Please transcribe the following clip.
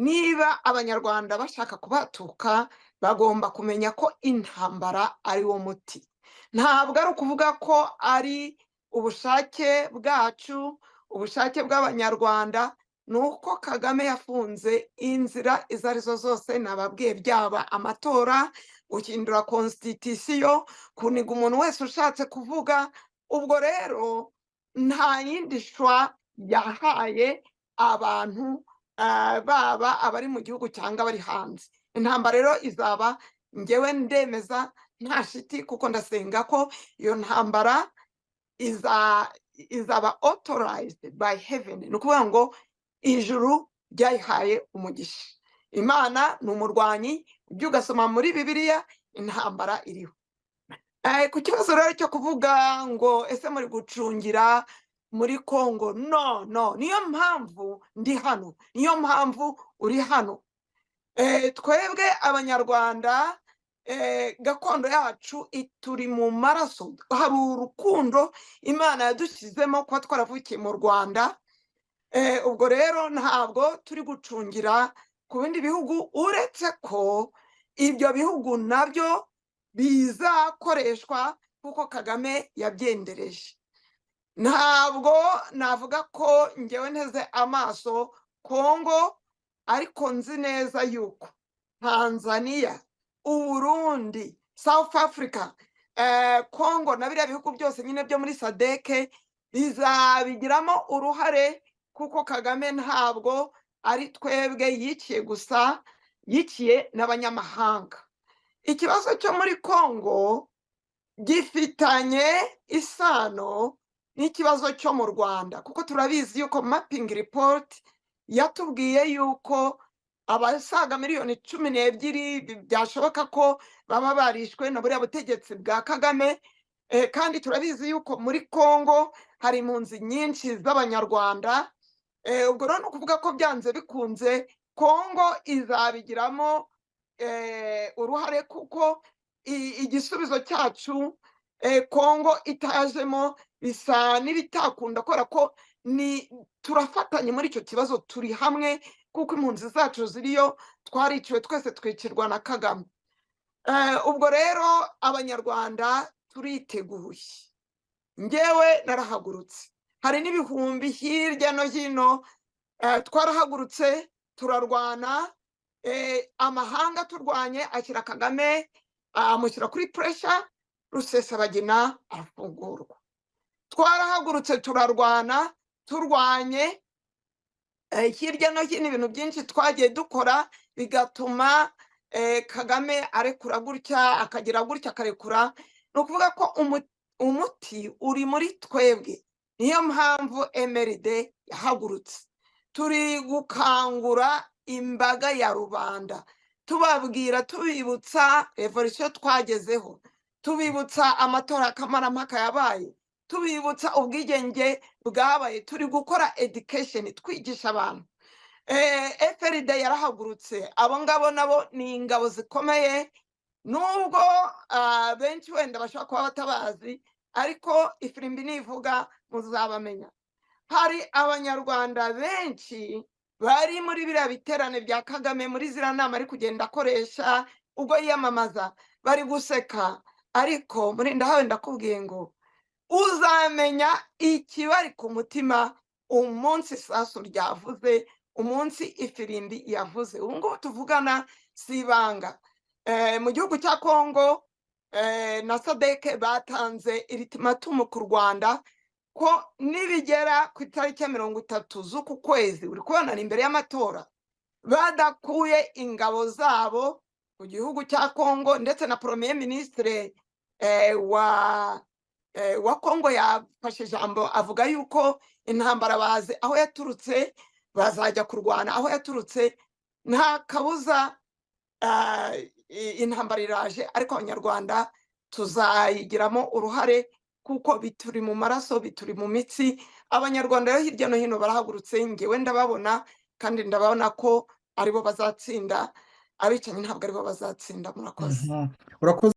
Niba Abanyarwanda bashaka kubatuka, bagomba kumenya ko intambara ari wo muti. Ntabwo ari ukuvuga ko ari ubushake bwacu, ubushake bw'Abanyarwanda, ni uko Kagame yafunze inzira izo arizo zose nababwiye, byaba amatora, guhindura constitution, kuniga umuntu wese ushatse kuvuga. Ubwo rero nta yindi choix yahaye abantu, baba abari mu gihugu cyangwa abari hanze. Intambara rero izaba. Ngewe ndemeza nta shiti, kuko ndasenga ko iyo ntambara izaba authorized by heaven. Ni ukuvuga ngo ijuru ryayihaye umugisha. Imana ni umurwanyi, ibyo ugasoma muri Bibiliya, intambara iriho. Ku kibazo rero cyo kuvuga ngo ese muri gucungira muri Congo, no, no, niyo mpamvu ndi hano, niyo mpamvu uri hano. Twebwe Abanyarwanda, gakondo yacu ituri mu maraso. Hari urukundo Imana yadushyizemo kuba twaravukiye mu Rwanda. Ubwo rero ntabwo turi gucungira ku bindi bihugu, uretse ko ibyo bihugu nabyo bizakoreshwa kuko Kagame yabyendereje. Ntabwo navuga ko ngewe nteze amaso Kongo, ariko nzi neza yuko Tanzania, Uburundi, South Africa, Kongo na biriya bihugu byose nyine byo muri SADC bizabigiramo uruhare, kuko Kagame ntabwo ari twebwe yiciye gusa, yiciye n'abanyamahanga. Ikibazo cyo muri Kongo gifitanye isano n'ikibazo cyo mu Rwanda, kuko turabizi yuko mapping report yatubwiye yuko abasaga miliyoni 12 byashoboka ko baba barishwe na buriya butegetsi bwa Kagame. Kandi turabizi yuko muri Kongo hari impunzi nyinshi z'Abanyarwanda. Ubwo rero ni ukuvuga ko byanze bikunze Kongo izabigiramo uruhare, kuko igisubizo cyacu Kongo itajemo bisa n'ibitakunda, kubera ko ni turafatanye muri icyo kibazo, turi hamwe, kuko impunzi zacu ziriyo. Twariciwe twese, twicirwa na Kagame. Ubwo rero Abanyarwanda turiteguye. Ngewe narahagurutse, hari n'ibihumbi hirya no hino. Twarahagurutse turarwana, amahanga turwanye ashyira Kagame, amushyira kuri pressure, Rusesabagina arafungurwa. Twarahagurutse turarwana, turwanye hirya no hino, ibintu byinshi twagiye dukora bigatuma Kagame arekura gutya, akagira gutya akarekura. Ni ukuvuga ko umuti uri muri twebwe. Niyo mpamvu MRD yahagurutse. Turi gukangura imbaga ya rubanda, tubabwira, tubibutsa révolution twagezeho, tubibutsa amatora kamarampaka yabaye, tubibutsa ubwigenge bwabaye. Turi gukora education, twigisha abantu. FRD yarahagurutse. Abo ngabo nabo ni ingabo zikomeye, nubwo benshi wenda bashobora kuba batabazi, ariko ifirimbi nivuga muzabamenya. Hari Abanyarwanda benshi bari muri biriya biterane bya Kagame, muri ziriya nama ari kugenda akoresha ubwo yiyamamaza, bari guseka. Ariko muri ndahawe ndakubwiye ngo uzamenya ikibari ku mutima umunsi isasu ryavuze, umunsi ifirimbi yavuze. Ubu ngubu tuvugana si ibanga. Mu gihugu cya Kongo na SADC batanze ultimatum ku Rwanda ko nibigera ku itariki ya 30 z'uku kwezi, uri kubona ni imbere y'amatora, badakuye ingabo zabo ku gihugu cya Kongo. Ndetse na premier ministre wa Kongo yafashe ijambo avuga yuko intambara bazi aho yaturutse, bazajya kurwana aho yaturutse. Nta kabuza intambara iraje, ariko Abanyarwanda tuzayigiramo uruhare, kuko bituri mu maraso, bituri mu mitsi. Abanyarwanda rero hirya no hino barahagurutse. Ngewe ndababona, kandi ndababona ko aribo bazatsinda. Abicanyi ntabwo aribo bazatsinda. Murakoze. Urakoze.